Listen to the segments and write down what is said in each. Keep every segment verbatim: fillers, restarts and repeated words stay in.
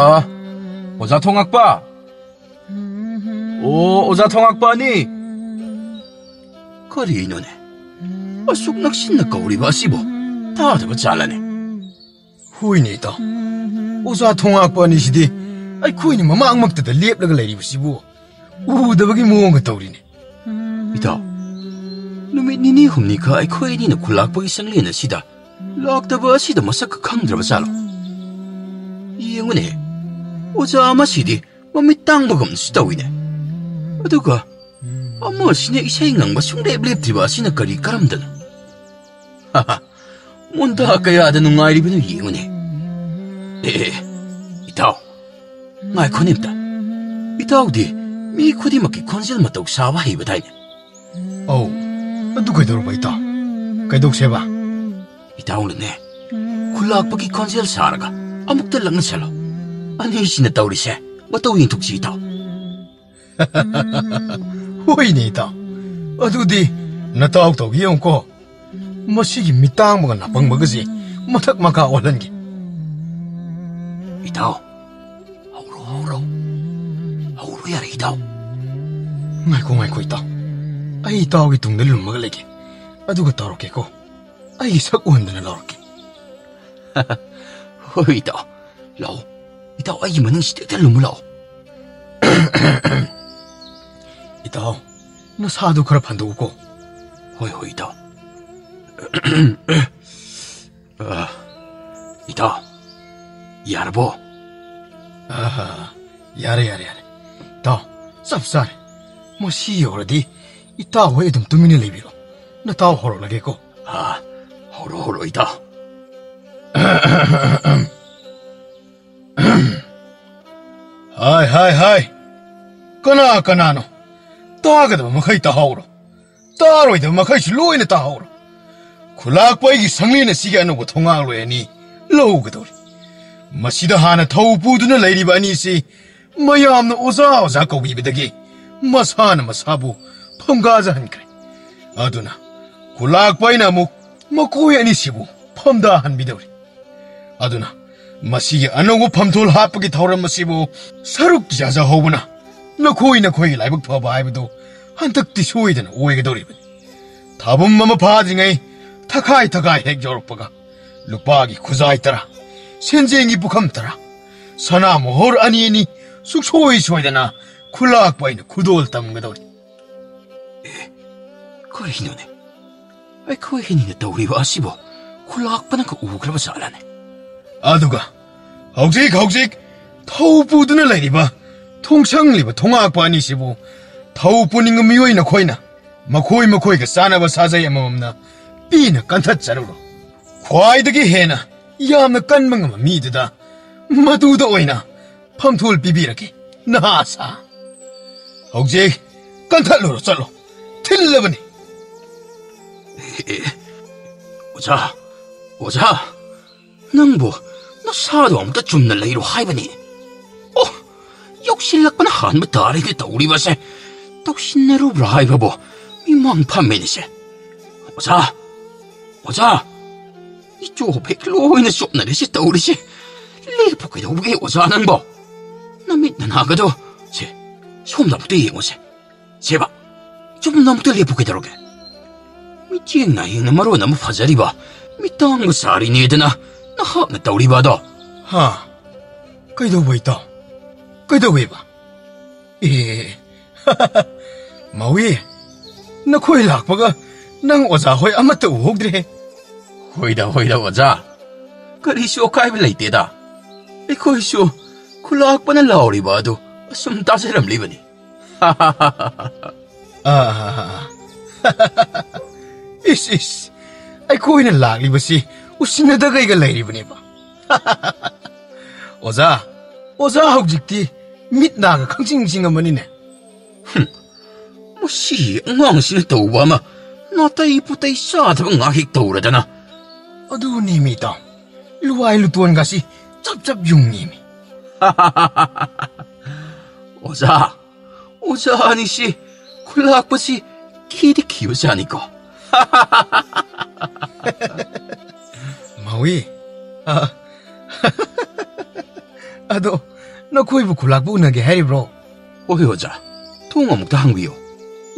ꯑ, ꯑꯣꯖꯥ ꯊꯣꯉꯛꯄ꯫ ꯑꯣ, ꯑꯣꯖꯥ ꯊꯣꯉꯛꯄ ꯑꯅꯤ꯫ ꯀꯔꯤꯅꯣꯅꯦ? ꯑꯁꯨꯛ ꯅꯛꯁꯤꯟꯅ ꯀꯧꯔꯤꯕ ꯑꯁꯤꯕꯨ ꯇꯥꯗꯕ ꯖꯥꯠꯂꯅꯦ? ꯍꯣꯏꯅꯦ, ꯏꯇꯥꯎ꯫ ꯑꯣꯖꯥ ꯊꯣꯉꯥꯛꯄ ꯑꯅꯤꯁꯤꯗꯤ ꯑꯩꯈꯣꯏꯅ ꯃꯃꯥꯡꯃꯛꯇꯗ ꯂꯦꯞꯂꯒ ꯂꯩꯔꯤꯕꯁꯤꯕꯨ ꯎꯗꯕꯒꯤ ꯃꯑꯣꯡꯒ ꯇꯧꯔꯤꯅꯦ꯫ ꯏꯇꯥꯎ, ꯅꯨꯃꯤꯠ ꯅꯤꯅꯤ ꯍꯨꯝꯅꯤꯈꯛ ꯑꯩꯈꯣꯏ ꯑꯅꯤꯅ ꯈꯨꯜꯂꯥꯛꯄꯒꯤ ꯆꯪꯂꯦꯟ ꯑꯁꯤꯗ ꯂꯥꯛꯇꯕ ꯑꯁꯤꯗ ꯃꯁꯛꯀ ꯈꯪꯗ꯭ꯔꯕ ꯖꯥꯠꯂꯣ? ꯌꯦꯡꯉꯨꯅꯦ, ꯑꯣꯖꯥ ꯑꯃꯁꯤꯗꯤ ꯃꯃꯤꯠ ꯇꯥꯡꯕꯒꯨꯝꯁꯨ ꯇꯧꯏꯅꯦ꯫ ꯑꯗꯨꯒ ꯑꯃꯁꯤꯅ ꯏꯁꯩ ꯉꯪꯕ ꯁꯨꯡꯂꯦꯞ ꯂꯦꯞꯇ꯭ꯔꯤꯕ ꯑꯁꯤꯅ ꯀꯔꯤ ꯀꯔꯝꯗꯅꯣ? ꯃꯨꯟꯗꯥ ꯀꯌꯥꯗ ꯅꯨꯡꯉꯥꯏꯔꯤꯕꯅꯣ ꯌꯦꯡꯉꯨꯅꯦ꯫ ꯑꯦ, ꯑꯦ, ꯏꯇꯥꯎ, ꯉꯥꯏꯈꯣꯅꯦ ꯑꯝꯇ꯫ ꯏꯇꯥꯎꯗꯤ ꯃꯤ ꯈꯨꯗꯤꯡꯃꯛꯀꯤ ꯈꯣꯟꯖꯦꯜ ꯃꯇꯧ ꯁꯥꯕ ꯍꯩꯕꯗꯥꯏꯅꯦ? ꯑꯧ, ꯑꯗꯨ ꯀꯩꯗꯧꯔꯕ ꯏꯇꯥꯎ? ꯀꯩꯗꯧꯁꯦꯕ? ꯏꯇꯥꯎꯅꯅꯦ, ꯈꯨꯜꯂꯥꯛꯄꯒꯤ ꯈꯣꯟꯖꯦꯜ ꯁꯥꯔꯒ ꯑꯃꯨꯛꯇ ꯂꯛꯅꯁꯜꯂꯣ꯫ ꯑꯅꯤꯁꯤꯅ ꯇꯧꯔꯤꯁꯦ ꯃꯇꯧ ꯌꯦꯡꯊꯣꯛꯁꯤ ꯏꯇꯥꯎ꯫ ꯍꯣꯏꯅꯦ ꯏꯇꯥꯎ, ꯑꯗꯨꯗꯤ ꯅꯇꯥꯎ ꯇꯧꯒꯦ ꯌꯦꯡꯉꯨꯀꯣ꯫ ꯃꯁꯤꯒꯤ ꯃꯤꯇꯥꯡꯕꯒ ꯅꯥꯄꯪꯕꯒꯁꯦ ꯃꯊꯛ ꯃꯈꯥ ꯑꯣꯜꯍꯟꯒꯦ꯫ ꯏꯇꯥꯎ, ꯍꯧꯔꯣ, ꯍꯧꯔꯣ꯫ ꯍꯧꯔꯣ ꯌꯥꯔꯦ, ꯏꯇꯥꯎ꯫ ꯉꯥꯏꯈꯣ, ꯉꯥꯏꯈꯣ, ꯏꯇꯥꯎ꯫ ꯑꯩ ꯏꯇꯥꯎꯒꯤ ꯇꯨꯡꯗ ꯂꯨꯝꯃꯒ ꯂꯩꯒꯦ꯫ ꯑꯗꯨꯒ ꯇꯧꯔꯛꯀꯦꯀꯣ꯫ ꯑꯩꯒꯤ ꯁꯛ ꯎꯍꯟꯗꯅ ꯂꯧꯔꯛꯀꯦ꯫ ꯍꯣꯏ, ꯏꯇꯥꯎ꯫ ꯂꯥꯛꯑꯣ꯫ ꯏꯇꯥꯎ, ꯑꯩꯒꯤ ꯃꯅꯤꯡꯁꯤꯗ ꯍꯦꯛꯇ ꯂꯨꯝꯃꯨ ꯂꯥꯛꯑꯣ꯫ ꯏꯇꯥꯎ, ꯅꯁꯥꯗꯨ ꯈꯔ ꯐꯟꯗꯣꯛꯎꯀꯣ꯫ ꯍꯣꯏ, ꯍꯣꯏ, ꯏꯇꯥꯎ꯫ ꯑ, ꯏꯇꯥꯎ, ꯌꯥꯔꯕꯣ? ꯑꯍꯥ, ꯌꯥꯔꯦ, ꯌꯥꯔꯦ, ꯌꯥꯔꯦ꯫ ꯏꯇꯥꯎ, ꯆꯞ ꯆꯥꯔꯦ꯫ ꯃꯁꯤ ꯌꯧꯔꯗꯤ ꯏꯇꯥꯎ ꯍꯣꯏ ꯑꯗꯨꯝ ꯇꯨꯃꯤꯟꯅ ꯂꯩꯕꯤꯔꯣ꯫ ꯅꯇꯥꯎ ꯍꯧꯔꯛꯂꯒꯦꯀꯣ꯫ ꯑ, ꯍꯧꯔꯣ, ꯍꯧꯔꯣ, ꯏꯇꯥꯎ꯫ ꯍꯥꯏ, ꯍꯥꯏ, ꯍꯥꯏ꯫ ꯀꯅꯥ ꯀꯅꯥꯅꯣ? ꯇꯥꯒꯗꯕ ꯃꯈꯩ ꯇꯥꯍꯧꯔꯣ꯫ ꯇꯥꯔꯣꯏꯗꯕ ꯃꯈꯩꯁꯨ ꯂꯣꯏꯅ ꯇꯥꯍꯧꯔꯣ꯫ ꯈꯨꯂꯥꯛꯄ ꯑꯩꯒꯤ ꯁꯪꯂꯦꯟ ꯑꯁꯤꯒꯤ ꯑꯅꯧꯕ ꯊꯣꯡꯒꯥꯡꯂꯣꯏ ꯑꯅꯤ ꯂꯧꯒꯗꯧꯔꯤ꯫ ꯃꯁꯤꯗ ꯍꯥꯟꯅ ꯊꯧ ꯄꯨꯗꯨꯅ ꯂꯩꯔꯤꯕ ꯑꯅꯤꯁꯤ ꯃꯌꯥꯝꯅ ꯑꯣꯖꯥ ꯑꯣꯖꯥ ꯀꯧꯕꯤꯕꯗꯒꯤ ꯃꯁꯥꯅ ꯃꯁꯥꯕꯨ ꯐꯝꯒꯥꯖꯍꯟꯈ꯭ꯔꯦ꯫ ꯑꯗꯨꯅ ꯈꯨꯂꯥꯛꯄ ꯑꯩꯅ ꯑꯃꯨꯛ ꯃꯈꯣꯏ ꯑꯅꯤꯁꯤꯕꯨ ꯐꯝꯗꯥꯍꯟꯕꯤꯗꯧꯔꯤ꯫ ꯑꯗꯨꯅ ꯃꯁꯤꯒꯤ ꯑꯅꯧꯕ ꯐꯝꯊꯣꯜ ꯍꯥꯞꯄꯒꯤ ꯊꯧꯔꯝ ꯑꯁꯤꯕꯨ ꯁꯔꯨꯛ ꯌꯥꯖꯍꯧꯕꯅ ꯅꯈꯣꯏ ꯅꯈꯣꯏꯒꯤ ꯂꯥꯏꯕꯛ ꯐꯕ ꯍꯥꯏꯕꯗꯨ ꯍꯟꯗꯛꯇꯤ ꯁꯣꯏꯗꯅ ꯑꯣꯏꯒꯗꯧꯔꯤꯕꯅꯤ꯫ ꯊꯥꯕꯨꯝ ꯑꯃ ꯐꯥꯗ꯭ꯔꯤꯉꯩ ꯊꯈꯥꯏ ꯊꯈꯥꯏ ꯍꯦꯛ ꯌꯧꯔꯛꯄꯒ ꯂꯨꯄꯥꯒꯤ ꯈꯨꯖꯥꯏ ꯇꯔꯥ, ꯁꯦꯟꯖꯦꯡꯒꯤ ꯄꯨꯈꯝ ꯇꯔꯥ, ꯁꯅꯥ ꯃꯣꯍꯣꯔ ꯑꯅꯤ ꯑꯅꯤ ꯁꯨꯛꯁꯣꯏ ꯁꯣꯏꯗꯅ ꯈꯨꯂꯥꯛꯄ ꯑꯩꯅ ꯈꯨꯗꯣꯜ ꯇꯝꯒꯗꯧꯔꯤ꯫ ꯑꯦ, ꯀꯔꯤꯅꯣꯅꯦ? ꯑꯩꯈꯣꯏ ꯑꯅꯤꯅ ꯇꯧꯔꯤꯕ ꯑꯁꯤꯕꯨ ꯈꯨꯂꯥꯛꯄꯅꯒ ꯎꯈ꯭ꯔꯕ ꯖꯥꯠꯂꯅꯦ? ꯑꯗꯨꯒ ꯍꯧꯖꯤꯛ ꯍꯧꯖꯤꯛ ꯊꯧ ꯄꯨꯗꯨꯅ ꯂꯩꯔꯤꯕ ꯊꯣꯡꯁꯪꯂꯤꯕ ꯊꯣꯉꯥꯛꯄ ꯑꯅꯤꯁꯤꯕꯨ ꯊꯧ ꯄꯨꯅꯤꯡꯕ ꯃꯤꯑꯣꯏ ꯅꯈꯣꯏꯅ ꯃꯈꯣꯏ ꯃꯈꯣꯏꯒ ꯆꯥꯟꯅꯕ ꯁꯥꯖꯩ ꯑꯃꯃꯝꯅ ꯄꯤꯅ ꯀꯟꯊꯠꯆꯔꯨꯔꯣ꯫ ꯈ꯭ꯋꯥꯏꯗꯒꯤ ꯍꯦꯟꯅ ꯌꯥꯝꯅ ꯀꯟꯕ ꯉꯝꯕ ꯃꯤꯗꯨꯗ ꯃꯗꯨꯗ ꯑꯣꯏꯅ ꯐꯝꯊꯣꯜ ꯄꯤꯕꯤꯔꯒꯦ, ꯅꯍꯥ ꯁꯥ꯫ ꯍꯧꯖꯤꯛ ꯀꯟꯊꯠꯂꯨꯔꯣ, ꯆꯠꯂꯣ, ꯊꯤꯜꯂꯕꯅꯤ꯫ ꯑꯦ, ꯑꯣꯖꯥ, ꯑꯣꯖꯥ, ꯅꯪꯕꯨ ꯅꯁꯥꯗꯣ ꯑꯃꯨꯛꯇ ꯆꯨꯝꯅ ꯂꯩꯔꯣ ꯍꯥꯏꯕꯅꯤ꯫ ꯑꯣ, ꯌꯧꯁꯤꯜꯂꯛꯄꯅ ꯍꯥꯟꯕ ꯇꯥꯔꯦꯅꯦ ꯇꯧꯔꯤꯕꯁꯦ꯫ ꯇꯧꯁꯤꯟꯅꯔꯨꯕ꯭ꯔꯥ ꯍꯥꯏꯕꯕꯨ ꯃꯤꯃꯥꯡ ꯐꯝꯃꯦꯅꯦꯁꯦ꯫ ꯑꯣꯖꯥ, ꯑꯣꯖꯥ, ꯏꯆꯣꯞ ꯍꯦꯛ ꯂꯣꯏꯅ ꯆꯣꯞꯅꯔꯦꯁꯦ ꯇꯧꯔꯤꯁꯦ꯫ ꯂꯦꯞꯄꯨ ꯀꯩꯗꯧꯕꯒꯤ ꯑꯣꯖꯥ ꯅꯪꯕꯣ? ꯅꯃꯤꯠ ꯅꯅꯥꯒꯗꯣ, ꯁꯦ, ꯁꯣꯝꯗ ꯑꯃꯨꯛꯇ ꯌꯦꯡꯉꯨꯁꯦ꯫ ꯁꯦꯕ, ꯆꯨꯝꯅ ꯑꯃꯨꯛꯇ ꯂꯦꯞꯄꯨ ꯀꯩꯗꯧꯔꯒꯦ? ꯃꯤꯠꯌꯦꯡ ꯅꯥꯌꯦꯡꯅ ꯃꯔꯣꯟ ꯑꯃ ꯐꯖꯔꯤꯕ, ꯃꯤꯇꯥꯡꯕ ꯁꯥꯔꯤꯅꯦꯗꯅ ꯅꯍꯥꯛꯅ ꯇꯧꯔꯤꯕ ꯑꯗꯣ꯫ ꯍꯥ? ꯀꯩꯗꯧꯕ ꯏꯇꯥꯎ? ꯀꯩꯗꯧꯋꯦꯕ? ꯑꯦ, ꯃꯥꯎꯏ, ꯅꯈꯣꯏ ꯂꯥꯛꯄꯒ ꯅꯪ ꯑꯣꯖꯥ ꯍꯣꯏ ꯑꯃꯠꯇ ꯎꯍꯧꯗ꯭ꯔꯦ꯫ ꯍꯣꯏꯗ, ꯍꯣꯏꯗ, ꯑꯣꯖꯥ꯫ ꯀꯔꯤꯁꯨ ꯑꯀꯥꯏꯕ ꯂꯩꯇꯦꯗ꯫ ꯑꯩꯈꯣꯏꯁꯨ ꯈꯨꯂꯥꯛꯄꯅ ꯂꯥꯎꯔꯤꯕ ꯑꯗꯨ ꯑꯁꯨꯝ ꯇꯥꯖꯔꯝꯂꯤꯕꯅꯤ꯫ ꯑꯥ, ꯏꯁ, ꯏꯁ, ꯑꯩꯈꯣꯏꯅ ꯂꯥꯛꯂꯤꯕꯁꯤ ꯎꯁꯤꯟꯅꯗ ꯀꯩꯒ ꯂꯩꯔꯤꯕꯅꯦꯕ꯫ ꯑꯣꯖꯥ, ꯑꯣꯖꯥ ꯍꯧꯖꯤꯛꯇꯤ ꯃꯤꯠ ꯅꯥꯒ ꯈꯪꯁꯤꯡ ꯁꯤꯡꯉꯝꯃꯅꯤꯅꯦ꯫ ꯍꯨꯝ, ꯃꯁꯤ ꯑꯉꯥꯡꯁꯤꯅ ꯇꯧꯕ ꯑꯃ, ꯅꯥꯇꯩ ꯄꯨꯇꯩ ꯆꯥꯗꯕ ꯉꯥꯛ ꯍꯦꯛ ꯇꯧꯔꯗꯅ꯫ ꯑꯗꯨꯅꯦꯃꯤ ꯏꯇꯥꯎ, ꯂꯨꯋꯥꯏ ꯂꯨꯇꯣꯟꯒꯁꯤ ꯆꯞ ꯆꯞ ꯌꯨꯡꯉꯤꯃꯤ꯫ ꯑꯣꯖꯥ, ꯑꯣꯖꯥ ꯑꯅꯤꯁꯤ ꯈꯨꯂꯥꯛꯄꯁꯤ ꯀꯤꯗꯤ ꯀꯤꯕꯖꯥꯠꯅꯤꯀꯣ꯫ ꯃꯥꯎꯏ, ꯑ, ꯑꯗꯣ, ꯅꯈꯣꯏꯕꯨ ꯈꯨꯂꯥꯛꯄ ꯎꯅꯒꯦ ꯍꯥꯏꯔꯤꯕ꯭ꯔꯣ? ꯍꯣꯏ, ꯑꯣꯖꯥ꯫ ꯊꯣꯡ ꯑꯃꯨꯛꯇ ꯍꯥꯡꯕꯤꯌꯨ꯫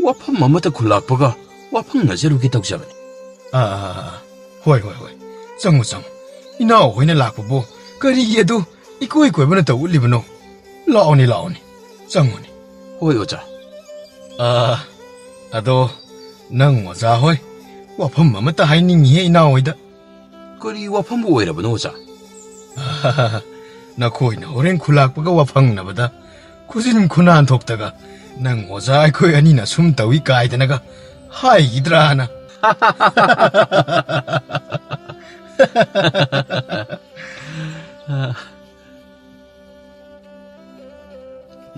ꯋꯥꯐꯝ ꯑꯃꯇ ꯈꯨꯂꯥꯛꯄꯒ ꯋꯥꯐꯪꯅꯖꯔꯨꯒꯦ ꯇꯧꯖꯕꯅꯤ꯫ ꯑꯥ, ꯑꯥ, ꯑꯥ, ꯑꯥ꯫ ꯍꯣꯏ, ꯍꯣꯏ, ꯍꯣꯏ꯫ ꯆꯪꯉꯨ, ꯆꯪꯉꯨ꯫ ꯏꯅꯥꯎ ꯍꯣꯏꯅ ꯂꯥꯛꯄꯕꯨ ꯀꯔꯤꯒꯤ ꯑꯗꯨ ꯏꯀꯣꯏ ꯀꯣꯏꯕ ꯅꯠꯇ ꯎꯠꯂꯤꯕꯅꯣ? ꯂꯥꯛꯑꯣꯅꯦ, ꯂꯥꯛꯑꯣꯅꯦ꯫ ꯆꯪꯉꯨꯅꯦ꯫ ꯍꯣꯏ, ꯑꯣꯖꯥ꯫ ꯑꯥ, ꯑꯗꯣ, ꯅꯪ ꯑꯣꯖꯥ ꯍꯣꯏ, ꯋꯥꯐꯝ ꯑꯃꯇ ꯍꯥꯏꯅꯤꯡꯉꯤꯍꯦ ꯏꯅꯥꯎ ꯍꯣꯏꯗ꯫ ꯀꯔꯤ ꯋꯥꯐꯝꯕꯨ ꯑꯣꯏꯔꯕꯅꯣ, ꯑꯣꯖꯥ? ꯅꯈꯣꯏꯅ ꯍꯣꯔꯦꯟ ꯈꯨꯂꯥꯛꯄꯒ ꯋꯥꯐꯪꯅꯕꯗ ꯈꯨꯖꯤꯟ ꯈꯨꯅꯥꯟ ꯊꯣꯛꯇꯒ ꯅꯪ ꯑꯣꯖꯥ ꯑꯩꯈꯣꯏ ꯑꯅꯤꯅ ꯁꯨꯝ ꯇꯧꯏ ꯀꯥꯏꯗꯅꯒ ꯍꯥꯏꯈꯤꯗ꯭ꯔꯥꯅ꯫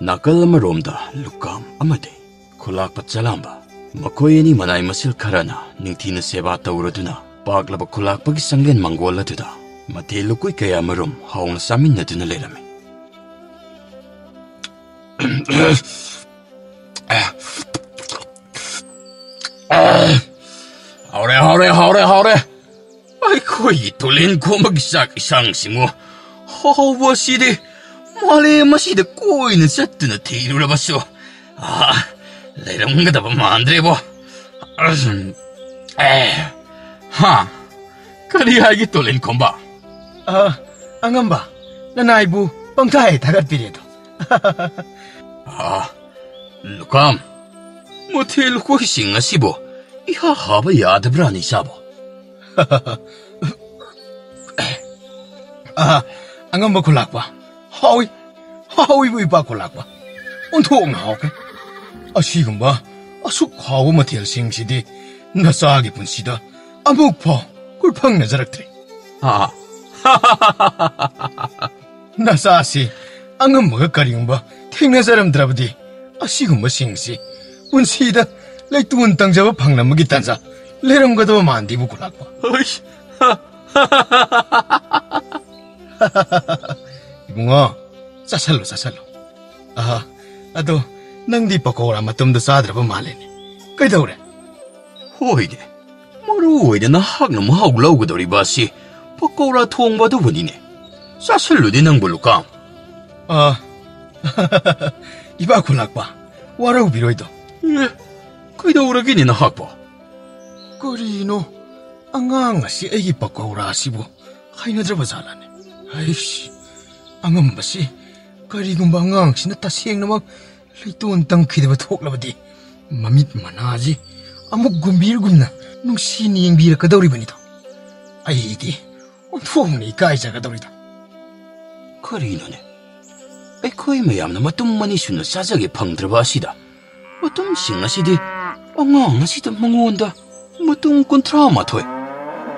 ꯅꯥꯀꯜ ꯑꯃꯔꯣꯝꯗ ꯂꯨꯀꯥꯝ ꯑꯃꯗꯤ ꯈꯨꯂꯥꯛꯄ ꯆꯂꯥꯝꯕ, ꯃꯈꯣꯏ ꯑꯅꯤ ꯃꯅꯥꯏ ꯃꯁꯤꯜ ꯈꯔꯅ ꯅꯤꯡꯊꯤꯅ ꯁꯦꯕꯥ ꯇꯧꯔꯗꯨꯅ ꯄꯥꯛꯂꯕ ꯈꯨꯂꯥꯛꯄꯒꯤ ꯆꯪꯂꯦꯟ ꯃꯪꯒꯣꯜ ꯑꯗꯨꯗ ꯃꯊꯦꯜ ꯂꯨꯀꯣꯏ ꯀꯌꯥꯃꯔꯨꯝ ꯍꯥꯎꯅ ꯆꯥꯃꯤꯟꯅꯗꯨꯅ ꯂꯩꯔꯝꯃꯤ꯫ ꯍꯥꯎꯔꯦ, ꯍꯥꯎꯔꯦ, ꯍꯥꯎꯔꯦ, ꯍꯥꯎꯔꯦ꯫ ꯑꯩꯈꯣꯏꯒꯤ ꯇꯨꯂꯦꯟ ꯈꯣꯝꯕꯒꯤ ꯆꯥꯛ ꯏꯟꯁꯥꯡꯁꯤꯡꯉꯣ, ꯍꯥꯎꯕ ꯑꯁꯤꯗꯤ ꯃꯥꯂꯦꯝ ꯑꯁꯤꯗ ꯀꯣꯏꯅ ꯆꯠꯇꯨꯅ ꯊꯤꯔꯨꯔꯕꯁꯨ, ꯑꯥ, ꯂꯩꯔꯝꯒꯗꯕ ꯃꯥꯟꯗ꯭ꯔꯦꯕꯣ꯫ ꯑꯁ, ꯑꯦ, ꯍꯥ? ꯀꯔꯤ ꯍꯥꯏꯒꯦ, ꯇꯨꯂꯦꯟ ꯈꯣꯝꯕ? ꯑ, ꯑꯉꯝꯕ, ꯅꯅꯥꯏꯕꯨ ꯄꯪꯊꯥ ꯍꯦꯛ ꯊꯥꯒꯠꯄꯤꯔꯦꯗꯣ꯫ ꯑꯥ, ꯂꯨꯀꯥꯝ, ꯃꯊꯦꯜ ꯂꯨꯀꯣꯏꯁꯤꯡ ꯑꯁꯤꯕꯨ ꯏꯍꯥ ꯍꯥꯕ ꯌꯥꯗꯕ꯭ꯔꯥꯅꯦ, ꯏꯆꯥꯕꯣ? ꯑꯥ, ꯑꯉꯝꯕ ꯈꯨꯂꯥꯛꯄ, ꯍꯥꯎꯏ, ꯍꯥꯎꯏꯕꯨ ꯏꯄꯥ ꯈꯨꯂꯥꯛꯄ, ꯑꯣꯟꯊꯣꯛꯅ ꯍꯥꯎꯈ꯭ꯔꯦ꯫ ꯑꯁꯤꯒꯨꯝꯕ ꯑꯁꯨꯛ ꯍꯥꯎꯕ ꯃꯊꯦꯜꯁꯤꯡꯁꯤꯗꯤ ꯅꯆꯥꯒꯤ ꯄꯨꯟꯁꯤꯗ ꯑꯃꯨꯛ ꯐꯥꯎ ꯈꯨꯠ ꯐꯪꯅꯖꯔꯛꯇ꯭ꯔꯤ꯫ ꯑꯥ꯫ ꯅꯆꯥꯁꯤ ꯑꯉꯝꯕꯒ ꯀꯔꯤꯒꯨꯝꯕ ꯊꯦꯡꯅꯖꯔꯝꯗ꯭ꯔꯕꯗꯤ ꯑꯁꯤꯒꯨꯝꯕꯁꯤꯡꯁꯤ ꯄꯨꯟꯁꯤꯗ ꯂꯩꯇꯣꯟ ꯇꯪꯖꯕ ꯐꯪꯂꯝꯕꯒꯤ ꯇꯥꯟꯖꯥ ꯂꯩꯔꯝꯒꯗꯕ ꯃꯥꯟꯗꯦꯕꯨ ꯈꯨꯂꯥꯛꯄ꯫ ꯍꯩꯁ! ꯏꯕꯨꯡꯉꯣ, ꯆꯥꯁꯜꯂꯨ, ꯆꯥꯁꯜꯂꯨ꯫ ꯑꯍꯥ, ꯑꯗꯣ ꯅꯪꯗꯤ ꯄꯀꯧꯔꯥ ꯃꯇꯨꯝꯗꯣ ꯆꯥꯗ꯭ꯔꯕ ꯃꯥꯜꯂꯦꯅꯦ꯫ ꯀꯩꯗꯧꯔꯦ? ꯍꯣꯏꯅꯦ, ꯃꯔꯨ ꯑꯣꯏꯅ ꯅꯍꯥꯛꯅ ꯃꯍꯥꯎ ꯂꯧꯒꯗꯧꯔꯤꯕ ꯑꯁꯤ ꯄꯀꯧꯔꯥ ꯊꯣꯡꯕ ꯑꯗꯨꯕꯨꯅꯤꯅꯦ꯫ ꯆꯥꯁꯜꯂꯨꯅꯦ ꯅꯪꯕꯨ, ꯂꯨꯀꯥꯝ꯫ ꯑ, ꯏꯄꯥ ꯈꯨꯂꯥꯛꯄ, ꯋꯥꯔꯧꯕꯤꯔꯣꯏꯗꯣ꯫ ꯑꯦ, ꯀꯩꯗꯧꯔꯒꯦꯅꯦ ꯅꯍꯥꯛꯄꯣ? ꯀꯔꯤꯅꯣ? ꯑꯉꯥꯡ ꯑꯁꯤ ꯑꯩꯒꯤ ꯄꯀꯧꯔꯥ ꯑꯁꯤꯕꯨ ꯍꯩꯅꯗ꯭ꯔꯕ ꯖꯥꯠꯂꯅꯦ? ꯍꯩꯁ, ꯑꯉꯝꯕꯁꯤ, ꯀꯔꯤꯒꯨꯝꯕ ꯑꯉꯥꯡꯁꯤꯅ ꯇꯁꯦꯡꯅꯃꯛ ꯂꯩꯇꯣꯟ ꯇꯝꯈꯤꯗꯕ ꯊꯣꯛꯂꯕꯗꯤ, ꯃꯃꯤꯠ ꯃꯅꯥꯁꯤ ꯑꯃꯨꯛ ꯒꯨꯝꯕꯤꯔꯒꯨꯝꯅ ꯅꯨꯡꯁꯤꯅ ꯌꯦꯡꯕꯤꯔꯛꯀꯗꯧꯔꯤꯕꯅꯤꯗꯣ꯫ ꯑꯩꯗꯤ ꯑꯣꯟꯊꯣꯛꯅ ꯏꯀꯥꯏꯖꯒꯗꯧꯔꯤꯗ꯫ ꯀꯔꯤꯅꯣꯅꯦ? ꯑꯩꯈꯣꯏ ꯃꯌꯥꯝꯅ ꯃꯇꯨꯝ ꯑꯅꯤ ꯁꯨꯅ ꯆꯥꯖꯒꯦ ꯐꯪꯗ꯭ꯔꯕ ꯑꯁꯤꯗ, ꯃꯇꯨꯝꯁꯤꯡ ꯑꯁꯤꯗꯤ ꯑꯉꯥꯡ ꯑꯁꯤꯗ ꯃꯉꯣꯟꯗ ꯃꯇꯨꯝ ꯀꯨꯟꯊ꯭ꯔꯥ ꯃꯥꯊꯣꯏ,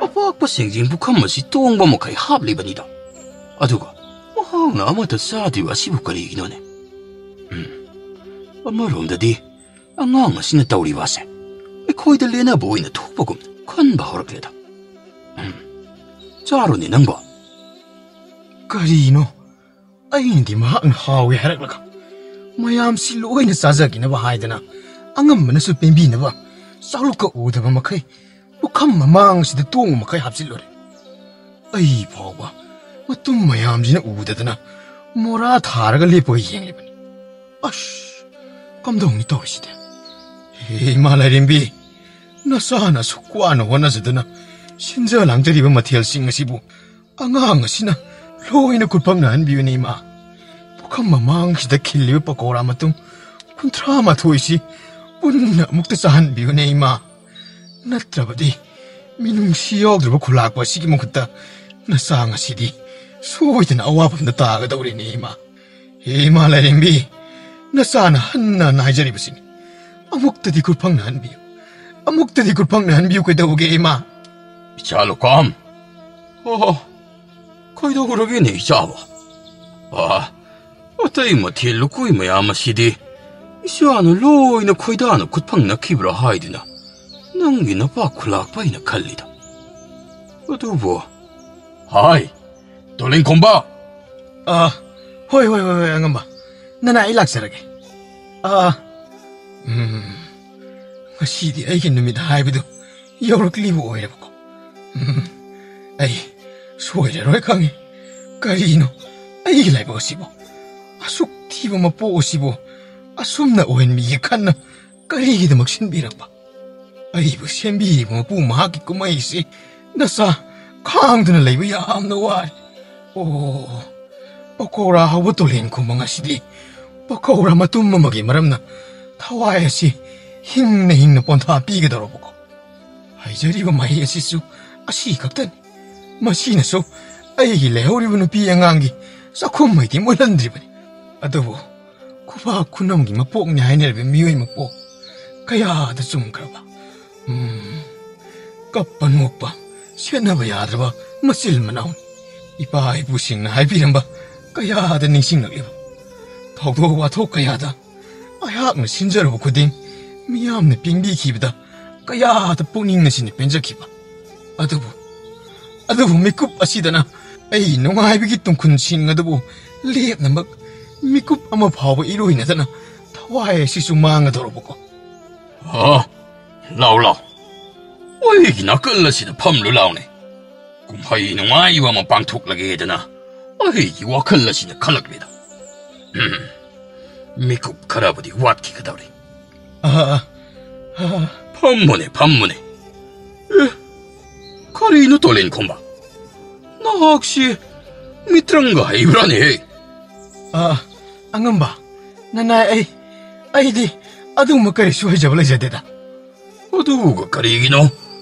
ꯑꯄꯥꯛꯄ ꯁꯦꯡꯖꯦꯡ ꯄꯨꯈꯝ ꯑꯁꯤ ꯇꯣꯡꯕ ꯃꯈꯩ ꯍꯥꯞꯂꯤꯕꯅꯤꯗꯣ꯫ ꯑꯗꯨꯒ ꯃꯍꯥꯛꯅ ꯑꯃꯠꯇ ꯆꯥꯗ꯭ꯔꯤꯕ ꯑꯁꯤꯕꯨ ꯀꯔꯤꯒꯤꯅꯣꯅꯦ? ꯎꯝ, ꯑꯃꯔꯣꯝꯗꯗꯤ ꯑꯉꯥꯡ ꯑꯁꯤꯅ ꯇꯧꯔꯤꯕ ꯑꯁꯦ ꯑꯩꯈꯣꯏꯗ ꯂꯦꯟꯅꯕ ꯑꯣꯏꯅ ꯊꯣꯛꯄꯒꯨꯝ ꯈꯟꯕ ꯍꯧꯔꯛꯂꯦꯗ꯫ ꯎꯝ, ꯆꯥꯔꯣꯅꯦ ꯅꯪꯕꯣ꯫ ꯀꯔꯤꯅꯣ? ꯑꯩꯅꯗꯤ ꯃꯍꯥꯛꯅ ꯍꯥꯎꯏ ꯍꯥꯏꯔꯛꯂꯒ, ꯃꯌꯥꯝꯁꯤ ꯂꯣꯏꯅ ꯆꯥꯖꯈꯤꯅꯕ ꯍꯥꯏꯗꯅ, ꯑꯉꯝꯕꯅꯁꯨ ꯄꯦꯟꯕꯤꯅꯕ ꯆꯥꯂꯨꯛꯀ ꯎꯗꯕ ꯃꯈꯩ ꯄꯨꯈꯝ ꯃꯃꯥꯡꯁꯤꯗ ꯇꯣꯡꯕ ꯃꯈꯩ ꯍꯥꯞꯆꯤꯜꯂꯨꯔꯦ꯫ ꯑꯩ ꯐꯥꯎꯕ ꯃꯇꯨꯝ ꯃꯌꯥꯝꯁꯤꯅ ꯎꯗꯗꯅ ꯃꯣꯔꯥ ꯊꯥꯔꯒ ꯂꯦꯞꯄꯒ ꯌꯦꯡꯂꯤꯕꯅꯤ꯫ ꯑꯁ, ꯀꯝꯗꯧꯅꯤ ꯇꯧꯔꯤꯁꯤꯗꯤ? ꯍꯦ ꯏꯃꯥ ꯂꯥꯏꯔꯦꯝꯕꯤ, ꯅꯆꯥꯅ ꯑꯁꯨꯛ ꯋꯥꯅ ꯍꯣꯠꯅꯖꯗꯨꯅ ꯁꯤꯟꯖ ꯂꯥꯡꯖꯔꯤꯕ ꯃꯊꯦꯜꯁꯤꯡ ꯑꯁꯤꯕꯨ ꯑꯉꯥꯡ ꯑꯁꯤꯅ ꯂꯣꯏꯅ ꯈꯨꯠꯐꯝꯅꯍꯟꯕꯤꯌꯨꯅꯦ ꯏꯃꯥ꯫ ꯄꯨꯈꯝ ꯃꯃꯥꯡꯁꯤꯗ ꯈꯤꯜꯂꯤꯕ ꯄꯀꯧꯔꯥ ꯃꯇꯨꯝ ꯀꯨꯟꯊ꯭ꯔꯥ ꯃꯥꯊꯣꯏꯁꯤ ꯄꯨꯟꯅ ꯑꯃꯨꯛꯇ ꯆꯥꯍꯟꯕꯤꯌꯨꯅꯦ ꯏꯃꯥ꯫ ꯅꯠꯇ꯭ꯔꯕꯗꯤ ꯃꯤꯅꯨꯡꯁꯤ ꯌꯥꯎꯗ꯭ꯔꯕ ꯈꯨꯂꯥꯛꯄ ꯑꯁꯤꯒꯤ ꯃꯍꯨꯠꯇ ꯅꯆꯥ ꯉꯁꯤꯗꯤ ꯁꯣꯏꯗꯅ ꯑꯋꯥꯐꯝꯗ ꯇꯥꯒꯗꯧꯔꯤꯅꯦ ꯏꯃꯥ꯫ ꯍꯦ ꯏꯃꯥ ꯂꯥꯏꯔꯦꯝꯕꯤ, ꯅꯆꯥꯅ ꯍꯟꯅ ꯍꯟꯅ ꯍꯥꯏꯖꯔꯤꯕꯁꯤꯅꯤ꯫ ꯑꯃꯨꯛꯇꯗꯤ ꯈꯨꯠꯐꯝꯅꯍꯟꯕꯤꯌꯨ꯫ ꯑꯃꯨꯛꯇꯗꯤ ꯈꯨꯠꯐꯝꯅꯍꯟꯕꯤꯌꯨ ꯀꯩꯗꯧꯒꯦ ꯏꯃꯥ? ꯏꯆꯥ ꯂꯨꯀꯥꯝ꯫ ꯑꯣ, ꯀꯩꯗꯧꯔꯒꯦꯅꯦ ꯏꯆꯥꯕꯣ? ꯑꯥ, ꯑꯇꯩ ꯃꯊꯦꯜ ꯂꯨꯀꯣꯏ ꯃꯌꯥꯝ ꯑꯁꯤꯗꯤ ꯏꯆꯥꯅ ꯂꯣꯏꯅ ꯈꯣꯏꯗꯥꯅ ꯈꯨꯠꯐꯪꯅꯈꯤꯕ꯭ꯔꯥ ꯍꯥꯏꯗꯨꯅ ꯅꯪꯒꯤ ꯅꯄꯥ ꯈꯨꯂꯥꯛꯄ ꯑꯩꯅ ꯈꯜꯂꯤꯗ꯫ ꯑꯗꯨꯕꯨ, ꯍꯥꯏ, ꯇꯣꯂꯤꯡꯈꯣꯝꯕ! ꯑꯥ, ꯍꯣꯏ, ꯍꯣꯏ, ꯍꯣꯏ, ꯍꯣꯏ, ꯑꯉꯝꯕ꯫ ꯅꯅꯥꯏ, ꯑꯩ ꯂꯥꯛꯆꯔꯒꯦ꯫ ꯑꯥ, ꯎꯝ, ꯉꯁꯤꯗꯤ ꯑꯩꯒꯤ ꯅꯨꯃꯤꯠ ꯍꯥꯏꯕꯗꯨ ꯌꯧꯔꯛꯂꯤꯕ ꯑꯣꯏꯔꯦꯕꯀꯣ꯫ ꯎꯝ, ꯑꯩ ꯁꯣꯏꯔꯔꯣꯏ ꯈꯪꯉꯤ꯫ ꯀꯔꯤꯅꯣ ꯑꯩꯒꯤ ꯂꯥꯏꯕꯛ ꯑꯁꯤꯕꯨ? ꯑꯁꯨꯛ ꯊꯤꯕ ꯃꯄꯣꯛ ꯑꯁꯤꯕꯨ ꯑꯁꯨꯝꯅ ꯑꯣꯏꯍꯟꯕꯤꯒꯦ ꯈꯟꯅ ꯀꯔꯤꯒꯤꯗꯃꯛ ꯁꯤꯟꯕꯤꯔꯛꯄ? ꯑꯩꯕꯨ ꯁꯦꯝꯕꯤꯔꯤꯕ ꯃꯄꯨ ꯃꯍꯥꯛꯀꯤ ꯀꯨꯝꯍꯩꯁꯤ ꯅꯆꯥ ꯈꯥꯡꯗꯨꯅ ꯂꯩꯕ ꯌꯥꯝꯅ ꯋꯥꯔꯦ꯫ ꯑꯣ, ꯄꯀꯧꯔꯥ ꯍꯧꯕ ꯇꯨꯔꯦꯟ ꯈꯨꯃꯪ ꯑꯁꯤꯗꯤ ꯄꯀꯧꯔꯥ ꯃꯇꯨꯝ ꯑꯃꯒꯤ ꯃꯔꯝꯅ ꯊꯋꯥꯏ ꯑꯁꯤ ꯍꯤꯡꯅ ꯍꯤꯡꯅ ꯄꯣꯟꯊꯥ ꯄꯤꯒꯗꯧꯔꯕꯀꯣ꯫ ꯍꯩꯖꯔꯤꯕ ꯃꯍꯩ ꯑꯁꯤꯁꯨ ꯑꯁꯤ ꯈꯛꯇꯅꯤ꯫ ꯃꯁꯤꯅꯁꯨ ꯑꯩꯒꯤ ꯂꯩꯍꯧꯔꯤꯕ ꯅꯨꯄꯤ ꯑꯉꯥꯡꯒꯤ ꯆꯥꯛꯈꯨꯝ ꯃꯩꯗꯤ ꯃꯨꯠꯍꯟꯗ꯭ꯔꯤꯕꯅꯤ꯫ ꯑꯗꯨꯕꯨ ꯈꯨꯕꯥꯛ ꯈꯨꯅꯝꯒꯤ ꯃꯄꯣꯛꯅꯤ ꯍꯥꯏꯅꯔꯤꯕ ꯃꯤꯑꯣꯏ ꯃꯄꯣꯛ ꯀꯌꯥꯗ ꯆꯨꯝꯈ꯭ꯔꯕ, ꯎꯝ, ꯀꯞꯄ ꯅꯣꯛꯄ, ꯁꯦꯠꯅꯕ ꯌꯥꯗ꯭ꯔꯕ ꯃꯆꯤꯜ ꯃꯅꯥꯎꯅꯤ꯫ ꯏꯄꯥ ꯏꯄꯨꯁꯤꯡꯅ ꯍꯥꯏꯕꯤꯔꯝꯕ ꯀꯌꯥꯗ ꯅꯤꯡꯁꯤꯡꯂꯛꯂꯤꯕ ꯊꯧꯗꯣꯛ ꯋꯥꯊꯣꯛ ꯀꯌꯥꯗ ꯑꯩꯍꯥꯛꯅ ꯁꯤꯟꯖꯔꯨꯕ ꯈꯨꯗꯤꯡ ꯃꯤꯌꯥꯝꯅ ꯄꯦꯟꯕꯤꯈꯤꯕꯗ ꯀꯌꯥꯗ ꯄꯨꯛꯅꯤꯡ ꯑꯁꯤꯅ ꯄꯦꯟꯖꯈꯤꯕ꯫ ꯑꯗꯨꯕꯨ, ꯑꯗꯨꯕꯨ ꯃꯤꯀꯨꯞ ꯑꯁꯤꯗꯅ ꯑꯩ ꯅꯨꯡꯉꯥꯏꯕꯒꯤ ꯇꯨꯡꯈꯨꯜꯁꯤꯡ ꯑꯗꯨꯕꯨ ꯂꯦꯞꯅꯃꯛ ꯃꯤꯀꯨꯞ ꯑꯃ ꯐꯥꯎꯕ ꯏꯔꯣꯏꯅꯗꯅ ꯊꯋꯥꯏ ꯑꯁꯤꯁꯨ ꯃꯥꯡꯒꯗꯧꯔꯕꯀꯣ꯫ ꯑ, ꯂꯥꯎ, ꯂꯥꯎ꯫ ꯑꯩꯒꯤ ꯅꯥꯀꯜ ꯑꯁꯤꯗ ꯐꯝꯂꯨ ꯂꯥꯎꯅꯦ꯫ ꯀꯨꯝꯍꯩ ꯅꯨꯡꯉꯥꯏꯕ ꯑꯃ ꯄꯥꯡꯊꯣꯛꯂꯒꯦꯗꯅ ꯑꯩꯒꯤ ꯋꯥꯈꯜ ꯑꯁꯤꯗ ꯈꯜꯂꯛꯂꯤꯗ꯫ ꯎꯝ, ꯃꯤꯀꯨꯞ ꯈꯔꯕꯨꯗꯤ ꯋꯥꯠꯈꯤꯒꯗꯧꯔꯤ꯫ ꯑ, ꯑ, ꯑ꯫ ꯐꯝꯃꯨꯅꯦ, ꯐꯝꯃꯨꯅꯦ꯫ ꯑꯦ, ꯀꯔꯤꯅꯣ ꯇꯣꯂꯦꯟ ꯈꯣꯝꯕ? ꯅꯍꯥꯛꯁꯤ ꯃꯤꯇ꯭ꯔꯪꯒ ꯍꯩꯕ꯭ꯔꯥꯅꯦꯍꯦ? ꯑ, ꯑꯉꯝꯕ, ꯅꯅꯥꯏ ꯑꯩ, ꯑꯩꯗꯤ ꯑꯗꯨꯒꯨꯝꯕ ꯀꯔꯤꯁꯨ ꯍꯩꯖꯕ ꯂꯩꯖꯗꯦꯗ꯫ ꯑꯗꯨꯒ ꯀꯔꯤꯒꯤꯅꯣ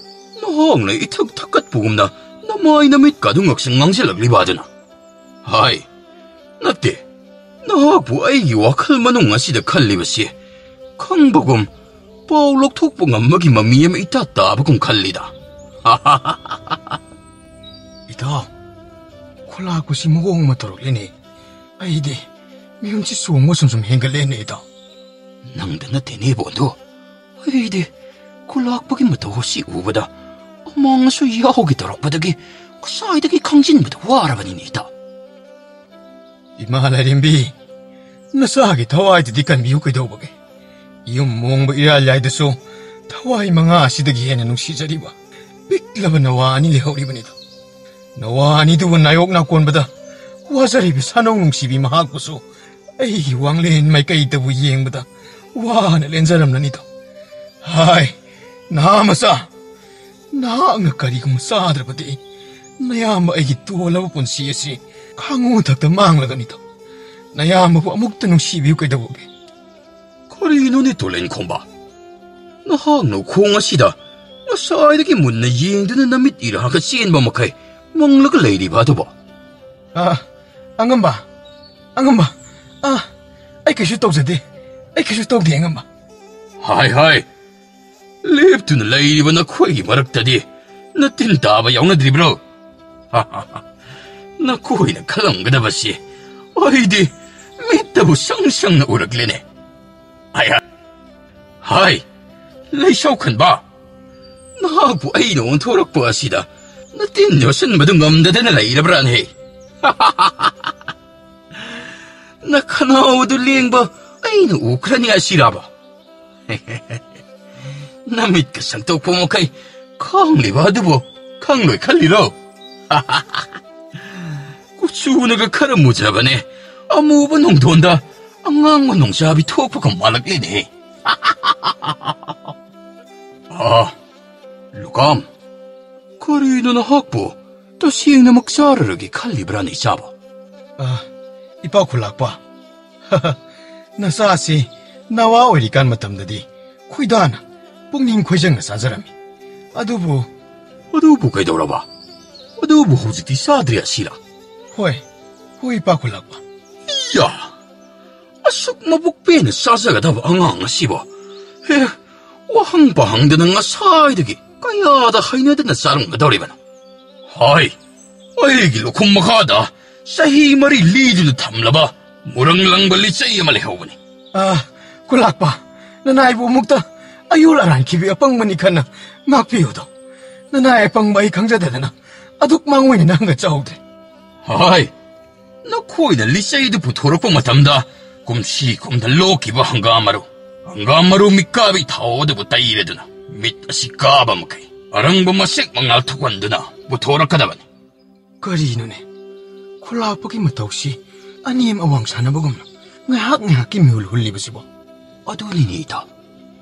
ꯅꯍꯥꯛꯅ ꯏꯊꯛ ꯊꯛꯀꯠꯄꯒꯨꯝꯅ ꯅꯃꯥꯏ ꯅꯃꯤꯠꯀ ꯑꯗꯨ ꯉꯛꯁꯪ ꯉꯥꯡꯁꯤꯜꯂꯛꯂꯤꯕ ꯑꯗꯨꯅ? ꯍꯥꯏ, ꯅꯠꯇꯦ, ꯅꯍꯥꯛꯄꯨ ꯑꯩꯒꯤ ꯋꯥꯈꯜ ꯃꯅꯨꯡ ꯑꯁꯤꯗ ꯈꯜꯂꯤꯕꯁꯤ ꯈꯪꯕꯒꯨꯝ, ꯄꯥꯎ ꯂꯧꯊꯣꯛꯄ ꯉꯝꯕꯒꯤ ꯃꯃꯤ ꯑꯃ ꯏꯇꯥ ꯇꯥꯕꯒꯨꯝ ꯈꯜꯂꯤꯗ꯫ ꯏꯇꯥꯎ, ꯈꯨꯂꯥꯛꯄꯁꯤ ꯃꯑꯣꯡ ꯑꯃ ꯇꯧꯔꯛꯂꯦꯅꯦ꯫ ꯑꯩꯗꯤ ꯃꯤꯍꯨꯟꯁꯤ ꯆꯣꯡꯕ ꯁꯨꯝ ꯁꯨꯝ ꯍꯦꯟꯒꯠꯂꯦꯅꯦ, ꯏꯇꯥꯎ꯫ ꯅꯪꯗ ꯅꯠꯇꯦꯅꯦ, ꯏꯕꯣꯟꯗꯣ꯫ ꯑꯩꯗꯤ ꯈꯨꯂꯥꯛꯄꯒꯤ ꯃꯇꯧ ꯑꯁꯤ ꯎꯕꯗ ꯑꯃꯥꯡ ꯑꯁꯨ ꯌꯥꯎꯒꯦ ꯇꯧꯔꯛꯄꯗꯒꯤ ꯉꯁꯥꯏꯗꯒꯤ ꯈꯪꯖꯤꯟꯕꯗ ꯋꯥꯔꯕꯅꯤꯅꯦ, ꯏꯇꯥꯎ꯫ ꯏꯃꯥ ꯂꯥꯏꯔꯦꯝꯕꯤ, ꯅꯆꯥꯒꯤ ꯊꯋꯥꯏꯗꯨꯗꯤ ꯀꯟꯕꯤꯌꯨ ꯀꯩꯗꯧꯕꯒꯦ? ꯌꯨꯝ ꯃꯣꯡꯕ ꯏꯔꯥꯜ ꯌꯥꯏꯗꯁꯨ ꯊꯋꯥꯏ ꯃꯉꯥ ꯑꯁꯤꯗꯒꯤ ꯍꯦꯟꯅ ꯅꯨꯡꯁꯤꯖꯔꯤꯕ ꯄꯤꯛꯂꯕ ꯅꯋꯥ ꯑꯅꯤ ꯂꯩꯍꯧꯔꯤꯕꯅꯤꯗꯣ꯫ ꯅꯋꯥ ꯑꯅꯤꯗꯨꯕꯨ ꯅꯥꯌꯣꯛ ꯅꯥꯀꯣꯟꯕꯗ ꯋꯥꯖꯔꯤꯕ ꯁꯥꯅꯧ ꯅꯨꯡꯁꯤꯕꯤ ꯃꯍꯥꯛꯄꯨꯁꯨ ꯑꯩꯒꯤ ꯋꯥꯡꯂꯦꯟ ꯃꯥꯏꯀꯩꯗꯕꯨ ꯌꯦꯡꯕꯗ ꯋꯥꯅ ꯂꯦꯟꯖꯔꯝꯂꯅꯤꯗꯣ꯫ ꯍꯥꯏ, ꯅꯍꯥ ꯃꯆꯥ, ꯅꯍꯥꯛꯅ ꯀꯔꯤꯒꯨꯝꯕ ꯆꯥꯗ꯭ꯔꯕꯗꯤ ꯅꯌꯥꯝꯕ ꯑꯩꯒꯤ ꯇꯣꯜꯂꯕ ꯄꯨꯟꯁꯤ ꯑꯁꯤ ꯈꯥꯉꯨ ꯊꯛꯇ ꯃꯥꯡꯂꯒꯅꯤꯗꯣ꯫ ꯅꯌꯥꯝꯕꯕꯨ ꯑꯃꯨꯛꯇ ꯅꯨꯡꯁꯤꯕꯤꯌꯨ ꯀꯩꯗꯧꯕꯒꯦ? ꯀꯔꯤꯅꯣꯅꯦ ꯇꯨꯂꯦꯟ ꯈꯣꯡꯕ? ꯅꯍꯥꯛꯅ ꯈꯣꯡ ꯑꯁꯤꯗ ꯉꯁꯥꯏꯗꯒꯤ ꯃꯨꯟꯅ ꯌꯦꯡꯗꯨꯅ ꯅꯃꯤꯠ ꯏꯔꯥꯒ ꯆꯦꯟꯕ ꯃꯈꯩ ꯃꯪꯂꯒ ꯂꯩꯔꯤꯕ ꯑꯗꯨꯕꯣ? ꯑ, ꯑꯉꯝꯕ, ꯑꯉꯝꯕ, ꯑ, ꯑꯩ ꯀꯩꯁꯨ ꯇꯧꯖꯗꯦ, ꯑꯩ ꯀꯩꯁꯨ ꯇꯧꯗꯦ, ꯑꯉꯝꯕ꯫ ꯍꯥꯏ ꯍꯥꯏ, ꯂꯦꯞꯇꯨꯅ ꯂꯩꯔꯤꯕ ꯅꯈꯣꯏꯒꯤ ꯃꯔꯛꯇꯗꯤ ꯅꯇꯤꯟ ꯇꯥꯕ ꯌꯥꯎꯅꯗ꯭ꯔꯤꯕ꯭ꯔꯣ? ꯅꯈꯣꯏꯅ ꯈꯜꯂꯝꯒꯗꯕꯁꯤ ꯑꯩꯗꯤ ꯃꯤꯠꯇꯕꯨ ꯁꯪ ꯁꯪꯅ ꯎꯔꯛꯂꯦꯅꯦ꯫ ꯍꯥꯏ ꯍꯥꯏ, ꯍꯥꯏ, ꯂꯩꯁꯧ ꯈꯟꯕ, ꯅꯍꯥꯛꯄꯨ ꯑꯩꯅ ꯑꯣꯟꯊꯣꯔꯛꯄ ꯑꯁꯤꯗ ꯅꯇꯤꯟ ꯌꯣꯠꯁꯤꯟꯕꯗꯨ ꯉꯝꯗꯗꯅ ꯂꯩꯔꯕ꯭ꯔꯥꯅꯦ? ꯅꯈꯅꯥꯎ ꯑꯗꯨ ꯂꯦꯡꯕ ꯑꯩꯅ ꯎꯈ꯭ꯔꯅꯤ ꯑꯁꯤꯔꯥꯕ? ꯅꯃꯤꯠꯀ ꯁꯪꯇꯣꯛꯄ ꯃꯈꯩ ꯈꯪꯂꯤꯕ ꯑꯗꯨꯕꯨ ꯈꯪꯂꯣꯏ ꯈꯜꯂꯤꯔꯣ? ꯀꯨꯆꯨꯅꯒ ꯈꯔ ꯃꯨꯖꯕꯅꯦ, ꯑꯃꯨꯕ ꯅꯣꯡꯗꯣꯟꯗ ꯑꯉꯥꯡꯕ ꯅꯣꯡꯖꯥꯕꯤ ꯊꯣꯛꯄꯒ ꯃꯥꯜꯂꯛꯂꯦꯅꯦ꯫ ꯑꯥ, ꯂꯨꯀꯥꯝ, ꯀꯔꯤꯅꯣ ꯅꯍꯥꯛꯄꯨ ꯇꯁꯦꯡꯅꯃꯛ ꯆꯥꯔꯔꯒꯦ ꯈꯜꯂꯤꯕ꯭ꯔꯥꯅꯦ, ꯏꯆꯥꯕꯣ? ꯑ, ꯏꯄꯥ ꯈꯨꯂꯥꯛꯄ, ꯅꯆꯥꯁꯤ ꯅꯋꯥ ꯑꯣꯏꯔꯤꯀꯥꯟ ꯃꯇꯝꯗꯗꯤ ꯈꯣꯏꯗꯥꯅ ꯄꯨꯛꯅꯤꯡ ꯈꯣꯏꯖꯪꯅ ꯆꯥꯖꯔꯝꯃꯤ꯫ ꯑꯗꯨꯕꯨ ꯑꯗꯨꯕꯨ ꯀꯩꯗꯧꯔꯕ? ꯑꯗꯨꯕꯨ ꯍꯧꯖꯤꯛꯇꯤ ꯆꯥꯗ꯭ꯔꯦ ꯑꯁꯤꯔꯥ? ꯍꯣꯏ, ꯍꯣꯏ, ꯏꯄꯥ ꯈꯨꯂꯥꯛꯄ꯫ ꯏꯌꯥ! ꯑꯁꯨꯛ ꯃꯕꯨꯛ ꯄꯦꯟꯅ ꯆꯥꯖꯒꯗꯕ ꯑꯉꯥꯡ ꯑꯁꯤꯕꯨ, ꯍꯦ, ꯋꯥꯍꯪ ꯄꯥꯍꯪꯗꯅ ꯉꯁꯥꯏꯗꯒꯤ ꯀꯌꯥꯗ ꯍꯩꯅꯗꯅ ꯆꯥꯔꯝꯒꯗꯧꯔꯤꯕꯅꯣ? ꯍꯥꯏ, ꯑꯩꯒꯤ ꯂꯨꯈꯨꯝ ꯃꯈꯥꯗ ꯆꯍꯤ ꯃꯔꯤ ꯂꯤꯗꯨꯅ ꯊꯝꯂꯕ ꯃꯨꯔꯪ ꯂꯪꯕ ꯂꯤꯆꯩ ꯑꯃ ꯂꯩꯍꯧꯕꯅꯤ꯫ ꯑ, ꯈꯨꯂꯥꯛꯄ, ꯅꯅꯥꯏꯕꯨ ꯑꯃꯨꯛꯇ ꯑꯌꯣꯜ ꯑꯔꯥꯟꯈꯤꯕꯤ ꯑꯄꯪꯕꯅꯤ ꯈꯟꯅ ꯉꯥꯛꯄꯤꯌꯨꯗꯣ꯫ ꯅꯅꯥꯏ ꯑꯄꯪꯕ ꯑꯩ ꯈꯪꯖꯗꯗꯅ ꯑꯗꯨꯛ ꯃꯥꯡꯑꯣꯏꯅ ꯅꯪꯒ ꯆꯥꯍꯧꯗ꯭ꯔꯦ꯫ ꯍꯥꯏ, ꯅꯈꯣꯏꯅ ꯂꯤꯆꯩꯗꯨ ꯄꯨꯊꯣꯔꯛꯄ ꯃꯇꯝꯗ ꯀꯨꯝꯁꯤ ꯀꯨꯝꯗ ꯂꯣꯛꯈꯤꯕ ꯍꯪꯒꯥꯝ ꯃꯔꯨ, ꯍꯪꯒꯥꯝ ꯃꯔꯨ ꯃꯤꯀꯥꯕꯤ ꯊꯥꯎ ꯑꯗꯨꯕꯨ ꯇꯩꯔꯗꯨꯅ ꯃꯤꯠ ꯑꯁꯤ ꯀꯥꯕ ꯃꯈꯩ ꯑꯔꯪꯕ ꯃꯁꯦꯛ ꯃꯉꯥꯜ ꯊꯣꯛꯍꯟꯗꯨꯅ ꯄꯨꯊꯣꯔꯛꯀꯗꯕꯅꯤ꯫ ꯀꯔꯤꯅꯣꯅꯦ? ꯈꯨꯂꯥꯛꯄꯒꯤ ꯃꯇꯧꯁꯤ ꯑꯅꯦꯝ ꯑꯋꯥꯡ ꯁꯥꯟꯅꯕꯒꯨꯝꯅ ꯉꯥꯏꯍꯥꯛ ꯉꯥꯏꯍꯥꯛꯀꯤ ꯃꯤꯍꯨꯜ ꯍꯨꯜꯂꯤꯕꯁꯤꯕꯣ? ꯑꯗꯨꯅꯤꯅꯦ ꯏꯇꯥꯎ,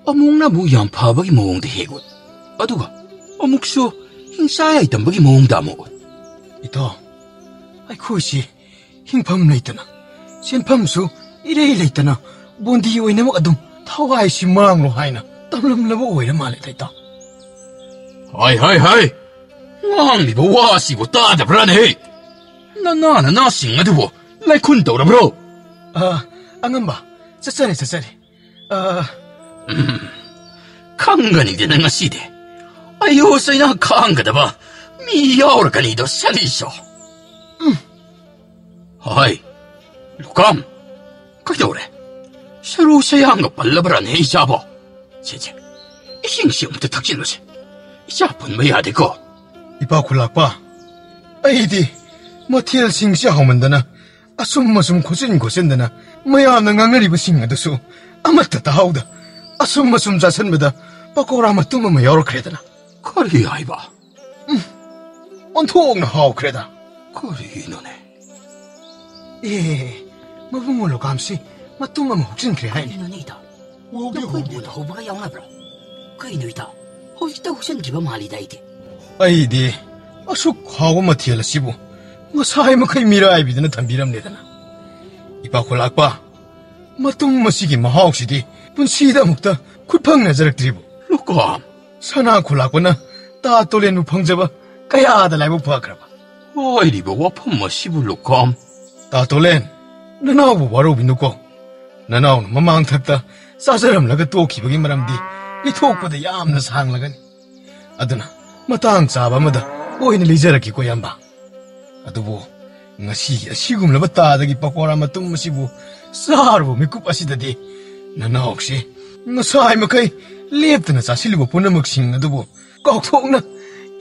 ꯑꯃꯨꯛꯅ ꯑꯃꯨꯛ ꯌꯥꯝ ꯐꯕꯒꯤ ꯃꯑꯣꯡꯗ ꯍꯦꯛ ꯎꯠ, ꯑꯗꯨꯒ ꯑꯃꯨꯛꯁꯨ ꯍꯤꯡꯆꯥ ꯌꯥꯏꯗꯝꯕꯒꯤ ꯃꯑꯣꯡꯗ ꯑꯃꯨꯛ ꯎꯠ꯫ ꯏꯇꯥꯎ, ꯑꯩꯈꯣꯏꯁꯤ ꯍꯤꯡꯐꯝ ꯂꯩꯇꯅ, ꯁꯦꯟꯐꯝꯁꯨ ꯏꯔꯩ ꯂꯩꯇꯅ, ꯕꯣꯟꯗꯤ ꯑꯣꯏꯅꯃꯛ ꯑꯗꯨꯝ ꯊꯋꯥꯏꯁꯤ ꯃꯥꯡꯂꯣ ꯍꯥꯏꯅ ꯇꯝꯂꯝꯂꯕ ꯑꯣꯏꯔ ꯃꯥꯜꯂꯦꯗ, ꯏꯇꯥꯎ꯫ ꯍꯥꯏ, ꯍꯥꯏ, ꯍꯥꯏ! ꯉꯥꯡꯂꯤꯕ ꯋꯥꯁꯤꯕꯨ ꯇꯥꯗꯕ꯭ꯔꯥꯅꯦ? ꯅꯅꯥ ꯅꯅꯥꯁꯤꯡ ꯑꯗꯨꯕꯨ ꯂꯥꯏꯈꯨꯟ ꯇꯧꯔꯕ꯭ꯔꯣ? ꯑ, ꯑꯉꯝꯕ, ꯆꯠꯆꯔꯦ, ꯆꯠꯆꯔꯦ꯫ ꯑ, ꯎꯝ, ꯈꯪꯒꯅꯤꯗꯅ ꯉꯁꯤꯗꯤ꯫ ꯑꯌꯣ ꯆꯩꯅꯥ ꯈꯥꯡꯒꯗꯕ ꯃꯤ ꯌꯥꯎꯔꯒꯅꯤꯗꯣ ꯁꯂꯤꯁꯣ꯫ ꯎꯝ꯫ ꯍꯣꯏ, ꯂꯨꯀꯥꯝ, ꯀꯩꯗꯧꯔꯦ? ꯁꯔꯨ ꯁꯌꯥꯡꯒ ꯄꯜꯂꯕ꯭ꯔꯥꯅꯦ ꯏꯆꯥꯕꯣ? ꯁꯦ, ꯁꯦ, ꯏꯁꯤꯡꯁꯤ ꯑꯃꯨꯛꯇ ꯊꯛꯆꯤꯜꯂꯨꯁꯦ꯫ ꯏꯆꯥ ꯄꯨꯟꯕ ꯌꯥꯗꯦꯀꯣ꯫ ꯏꯄꯥ ꯈꯨꯂꯥꯛꯄ, ꯑꯩꯗꯤ ꯃꯊꯦꯜꯁꯤꯡꯁꯤ ꯍꯥꯎꯃꯟꯗꯅ ꯑꯁꯨꯝ ꯑꯁꯨꯝ ꯈꯣꯠꯆꯤꯟ ꯈꯣꯠꯆꯤꯟꯗꯅ ꯃꯌꯥꯝꯅ ꯉꯥꯡꯅꯔꯤꯕꯁꯤꯡ ꯑꯗꯨꯁꯨ ꯑꯃꯠꯇ ꯇꯥꯍꯧꯗ ꯑꯁꯨꯝ ꯑꯁꯨꯝ ꯆꯥꯁꯤꯟꯕꯗ ꯄꯀꯧꯔꯥ ꯃꯇꯨꯝ ꯑꯃ ꯌꯥꯎꯔꯛꯈ꯭ꯔꯦꯗꯅ꯫ ꯀꯔꯤ ꯍꯥꯏꯕ? ꯎꯝ, ꯑꯣꯟꯊꯣꯛꯅ ꯍꯥꯎꯈ꯭ꯔꯦꯗ꯫ ꯀꯔꯤꯅꯣꯅꯦ? ꯑꯦ, ꯃꯕꯨꯡꯉꯣ ꯂꯨꯀꯥꯝꯁꯤ ꯃꯇꯨꯝ ꯑꯃ ꯍꯨꯛꯆꯤꯟꯈ꯭ꯔꯦ ꯍꯥꯏꯅꯦ꯫ ꯀꯔꯤꯅꯣꯅꯦ ꯏꯇꯥꯎ? ꯅꯈꯣꯏ ꯕꯣꯟ ꯍꯧꯕꯒ ꯌꯥꯎꯅꯕ꯭ꯔꯥ? ꯀꯩꯅꯣ ꯏꯇꯥꯎ? ꯍꯧꯖꯤꯛꯇ ꯍꯨꯛꯆꯤꯟꯈꯤꯕ ꯃꯥꯜꯂꯤꯗ ꯑꯩꯗꯤ꯫ ꯑꯩꯗꯤ ꯑꯁꯨꯛ ꯍꯥꯎꯕ ꯃꯊꯦꯜ ꯑꯁꯤꯕꯨ ꯉꯁꯥꯏ ꯃꯈꯩ ꯃꯤꯔꯥꯏꯕꯤꯗꯅ ꯊꯝꯕꯤꯔꯝꯂꯦꯗꯅ꯫ ꯏꯄꯥ ꯈꯨꯂꯥꯛꯄ, ꯃꯇꯨꯝ ꯑꯁꯤꯒꯤ ꯃꯍꯥꯎꯁꯤꯗꯤ ꯄꯨꯟꯁꯤꯗ ꯑꯃꯨꯛꯇ ꯈꯨꯠ ꯐꯪꯅꯖꯔꯛꯇ꯭ꯔꯤꯕꯣ꯫ ꯂꯨꯀꯥꯝ! ꯁꯅꯥ ꯈꯨꯂꯥꯛꯄꯅ ꯇꯥ ꯇꯣꯂꯦꯟꯕꯨ ꯐꯪꯖꯕ ꯀꯌꯥꯗ ꯂꯥꯏꯕꯛ ꯐꯈ꯭ꯔꯕ꯫ ꯍꯥꯏꯔꯤꯕ ꯋꯥꯐꯝ ꯑꯁꯤꯕꯨ ꯂꯨꯀꯥꯝ꯫ ꯇꯥ ꯇꯣꯂꯦꯟ, ꯅꯅꯥꯎꯕꯨ ꯋꯥꯔꯧꯕꯤꯅꯨꯀꯣ꯫ ꯅꯅꯥꯎꯅ ꯃꯃꯥꯡ ꯊꯛꯇ ꯆꯥꯖꯔꯝꯂꯒ ꯇꯣꯛꯈꯤꯕꯒꯤ ꯃꯔꯝꯗꯤ ꯂꯤꯊꯣꯛꯄꯗ ꯌꯥꯝꯅ ꯁꯥꯡꯂꯒꯅꯤ꯫ ꯑꯗꯨꯅ ꯃꯇꯥꯡ ꯆꯥꯕ ꯑꯃꯗ ꯑꯣꯏꯅ ꯂꯤꯖꯔꯛꯀꯦꯀꯣ, ꯏꯌꯥꯝꯕ꯫ ꯑꯗꯨꯕꯨ ꯉꯁꯤ ꯑꯁꯤꯒꯨꯝꯂꯕ ꯇꯥꯗꯒꯤ ꯄꯀꯣꯔꯥ ꯃꯇꯨꯝ ꯑꯁꯤꯕꯨ ꯆꯥꯔꯨꯕ ꯃꯤꯀꯨꯞ ꯑꯁꯤꯗꯗꯤ ꯅꯅꯥꯎꯁꯤ ꯉꯁꯥꯏ ꯃꯈꯩ ꯂꯦꯞꯇꯅ ꯆꯥꯁꯤꯜꯂꯨꯕ ꯄꯨꯝꯅꯃꯛꯁꯤꯡ ꯑꯗꯨꯕꯨ ꯀꯥꯎꯊꯣꯛꯅ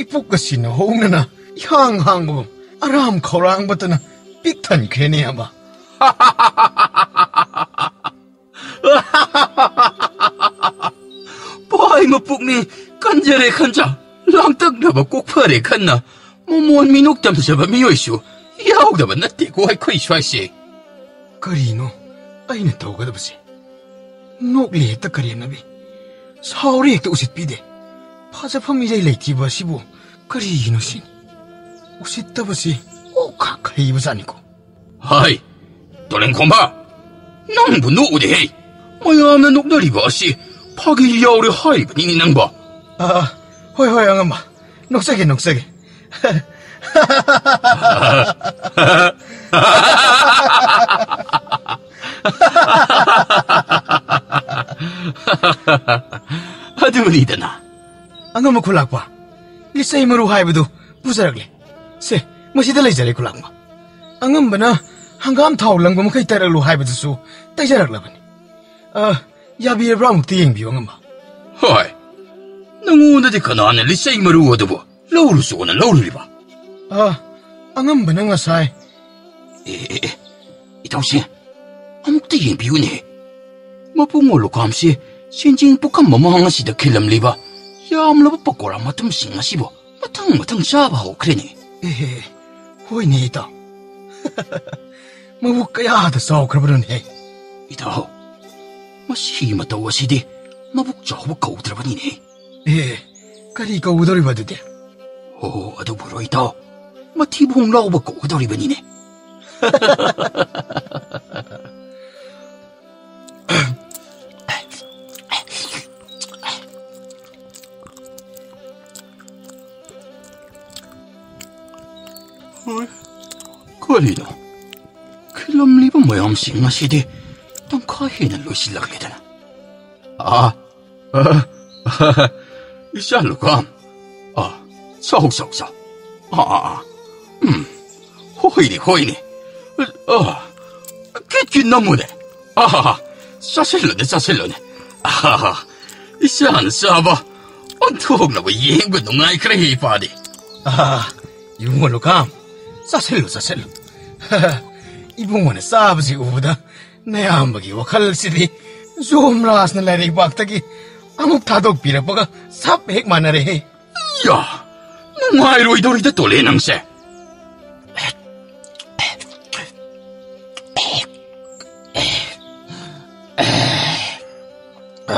ꯏꯄꯨꯛ ꯑꯁꯤꯅ ꯍꯧꯅꯅ ꯏꯍꯥꯡ ꯍꯥꯡꯕꯒꯨꯝ ꯑꯔꯥꯝ ꯈꯧꯔꯥꯡꯕꯇꯅ ꯄꯤꯛ ꯊꯟꯈ꯭ꯔꯦꯅꯦ, ꯏꯌꯥꯝꯕ꯫ ꯄꯥꯏ ꯃꯄꯨꯛꯅꯤ ꯀꯟꯖꯔꯦ ꯈꯟꯖ, ꯂꯥꯡꯇꯛꯅꯕ ꯀꯣꯛꯐꯔꯦ ꯈꯟꯅ, ꯃꯃꯣꯟ ꯃꯤꯅꯣꯛ ꯇꯝꯖꯕ ꯃꯤꯑꯣꯏꯁꯨ ꯌꯥꯎꯗꯕ ꯅꯠꯇꯦꯀꯣ ꯑꯩꯈꯣꯏ ꯁ꯭ꯋꯥꯏꯁꯦ꯫ ꯀꯔꯤꯅꯣ? ꯑꯩꯅ ꯇꯧꯒꯗꯕꯁꯦ ꯅꯣꯛꯂꯤ ꯍꯦꯛꯇ ꯀꯔꯦꯝꯅꯕꯤ, ꯁꯥꯎꯔꯤ ꯍꯦꯛꯇ ꯎꯁꯤꯠꯄꯤꯗꯦ꯫ ꯐꯖꯐꯝ ꯏꯔꯩ ꯂꯩꯇ꯭ꯔꯤꯕ ꯑꯁꯤꯕꯨ ꯀꯔꯤꯒꯤꯅꯣ ꯁꯤꯅꯤ꯫ ꯎꯁꯤꯠꯇꯕꯁꯤ ꯑꯣꯛꯈꯥꯛ ꯍꯩꯕꯖꯥꯠꯅꯤꯀꯣ꯫ ꯍꯥꯏ, ꯇꯣꯂꯦꯟꯈꯣꯝꯕ, ꯅꯪꯕꯨ ꯅꯣꯛꯎꯗꯦꯍꯦ꯫ ꯃꯌꯥꯝꯅ ꯅꯣꯛꯅꯔꯤꯕ ꯑꯁꯤ ꯐꯥꯒꯤ ꯌꯥꯎꯔꯦ ꯍꯥꯏꯔꯤꯕꯅꯤꯅꯦ ꯅꯪꯕꯣ꯫ ꯑ, ꯍꯣꯏ, ꯍꯣꯏ, ꯑꯉꯝꯕ꯫ ꯅꯣꯛꯆꯒꯦ, ꯅꯣꯛꯆꯒꯦ꯫ ꯑꯗꯨꯅꯤꯗꯅ꯫ ꯑꯉꯝꯕ ꯈꯨꯂꯥꯛꯄ, ꯂꯤꯆꯩ ꯃꯔꯨ ꯍꯥꯏꯕꯗꯨ ꯄꯨꯖꯔꯛꯂꯦ꯫ ꯁꯦ, ꯃꯁꯤꯗ ꯂꯩꯖꯔꯦ ꯈꯨꯂꯥꯛꯄ꯫ ꯑꯉꯝꯕꯅ ꯍꯪꯒꯥꯝ ꯊꯥꯎ ꯂꯪꯕ ꯃꯈꯩ ꯇꯩꯔꯛꯂꯨ ꯍꯥꯏꯕꯗꯨꯁꯨ ꯇꯩꯖꯔꯛꯂꯕꯅꯤ꯫ ꯑ, ꯌꯥꯕꯤꯔꯕ꯭ꯔꯥ? ꯑꯃꯨꯛꯇ ꯌꯦꯡꯕꯤꯌꯨ, ꯑꯉꯝꯕ꯫ ꯍꯣꯏ, ꯅꯉꯣꯟꯗꯗꯤ ꯀꯅꯥꯅ ꯂꯤꯆꯩ ꯃꯔꯨ ꯑꯗꯨꯕꯨ ꯂꯧꯔꯨꯆꯣꯅ ꯂꯧꯔꯨꯔꯤꯕ? ꯑ, ꯑꯉꯝꯕꯅ ꯉꯁꯥꯏ꯫ ꯑꯦ, ꯑꯦ, ꯑꯦ, ꯏꯇꯥꯎꯁꯦ, ꯑꯃꯨꯛꯇ ꯌꯦꯡꯕꯤꯌꯨꯅꯦ꯫ ꯃꯕꯨꯡ ꯑꯣꯂꯨꯀꯥꯝꯁꯦ ꯁꯦꯟꯖꯦꯡ ꯄꯨꯈꯝ ꯃꯃꯥꯡ ꯑꯁꯤꯗ ꯈꯤꯜꯂꯝꯂꯤꯕ ꯌꯥꯝꯂꯕ ꯄꯀꯣꯔꯥ ꯃꯇꯨꯝꯁꯤꯡ ꯑꯁꯤꯕꯨ ꯃꯊꯪ ꯃꯊꯪ ꯆꯥꯕ ꯍꯧꯈ꯭ꯔꯦꯅꯦ꯫ ꯑꯦꯍꯦ, ꯍꯣꯏꯅꯦ ꯏꯇꯥꯎ꯫ ꯃꯕꯨꯛ ꯀꯌꯥꯗ ꯆꯥꯎꯈ꯭ꯔꯕꯅꯣꯅꯦ? ꯏꯇꯥꯎ, ꯃꯁꯤꯒꯤ ꯃꯇꯧ ꯑꯁꯤꯗꯤ ꯃꯕꯨꯛ ꯆꯥꯎꯕ ꯀꯧꯗ꯭ꯔꯕꯅꯤꯅꯦ꯫ ꯑꯦ, ꯀꯔꯤ ꯀꯧꯒꯗꯧꯔꯤꯕ ꯑꯗꯨꯗꯤ? ꯑꯣ, ꯑꯗꯨꯕꯨꯔꯣ ꯏꯇꯥꯎ, ꯃꯊꯤꯕꯣꯡ ꯂꯥꯎꯕ ꯀꯧꯒꯗꯧꯔꯤꯕꯅꯤꯅꯦ꯫ ꯍꯣꯏ, ꯀꯔꯤꯅꯣ? ꯈꯤꯜꯂꯝꯂꯤꯕ ꯃꯌꯥꯝꯁꯤꯡ ꯑꯁꯤꯗꯤ ꯇꯪꯈꯥꯏ ꯍꯦꯟꯅ ꯂꯣꯏꯁꯤꯜꯂꯛꯂꯦꯗꯅ꯫ ꯑꯥ, ꯑꯥ, ꯑꯥ, ꯏꯆꯥ ꯂꯨꯀꯥꯝ꯫ ꯑꯥ, ꯆꯥꯎ, ꯆꯥꯎ, ꯆꯥꯎ꯫ ꯑꯥ, ꯑꯥ, ꯑꯥ꯫ ꯎꯝ, ꯍꯣꯏꯅꯦ, ꯍꯣꯏꯅꯦ꯫ ꯑꯥ, ꯀꯤꯠ ꯀꯤꯠ ꯅꯝꯃꯨꯅꯦ꯫ ꯑꯥ, ꯆꯥꯁꯤꯜꯂꯨꯅꯦ, ꯆꯥꯁꯤꯜꯂꯨꯅꯦ꯫ ꯑꯥ, ꯏꯆꯥꯅ ꯆꯥꯕ ꯑꯣꯟꯊꯣꯛꯅꯕ ꯌꯦꯡꯕ ꯅꯨꯡꯉꯥꯏꯈ꯭ꯔꯦ, ꯏꯄꯥꯗꯤ꯫ ꯑꯥ, ꯏꯕꯨꯡꯉꯣ ꯂꯨꯀꯥꯝ, ꯆꯥꯁꯤꯜꯂꯨ, ꯆꯥꯁꯤꯜꯂꯨ꯫ ꯏꯕꯨꯡꯉꯣꯅ ꯆꯥꯕꯁꯤ ꯎꯕꯗ ꯅꯌꯥꯝꯕꯒꯤ ꯋꯥꯈꯜꯁꯤꯗꯤ ꯖꯣꯝꯔꯥꯖꯅ ꯂꯥꯏꯔꯩꯕꯥꯛꯇꯒꯤ ꯑꯃꯨꯛ ꯊꯥꯗꯣꯛꯄꯤꯔꯛꯄꯒ ꯆꯞ ꯍꯦꯛ ꯃꯥꯟꯅꯔꯦꯍꯦ꯫ ꯌꯥ, ꯅꯨꯡꯉꯥꯏꯔꯣꯏꯗꯧꯔꯤꯗ ꯇꯣꯂꯦ ꯅꯪꯁꯦ꯫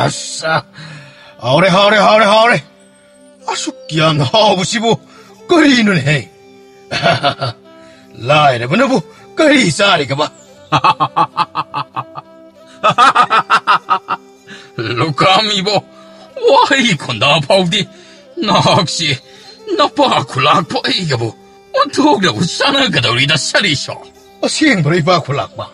ꯑꯁ, ꯍꯥꯎꯔꯦ, ꯍꯥꯎꯔꯦ, ꯍꯥꯎꯔꯦ, ꯍꯥꯎꯔꯦ꯫ ꯑꯁꯨꯛ ꯌꯥꯝꯅ ꯍꯥꯎꯕꯁꯤꯕꯨ ꯀꯔꯤꯅꯣꯅꯦꯍꯦ? ꯂꯥꯏꯔꯕꯅꯕꯨ ꯀꯔꯤ ꯆꯥꯔꯤꯒꯕ? ꯂꯨꯀꯥꯝ ꯏꯕꯣ, ꯋꯥꯍꯩ ꯈꯣꯟꯗꯥ ꯐꯥꯎꯗꯤ꯫ ꯅꯍꯥꯛꯁꯤ ꯅꯄꯥ ꯈꯨꯂꯥꯛꯄ ꯑꯩꯒꯕꯨ ꯑꯣꯟꯊꯣꯛꯅꯕꯨ ꯆꯥꯟꯅꯒꯗꯧꯔꯤꯗ, ꯁꯔꯤꯁꯣ꯫ ꯑꯁꯦꯡꯕꯔꯣ, ꯏꯄꯥ ꯈꯨꯂꯥꯛꯄ?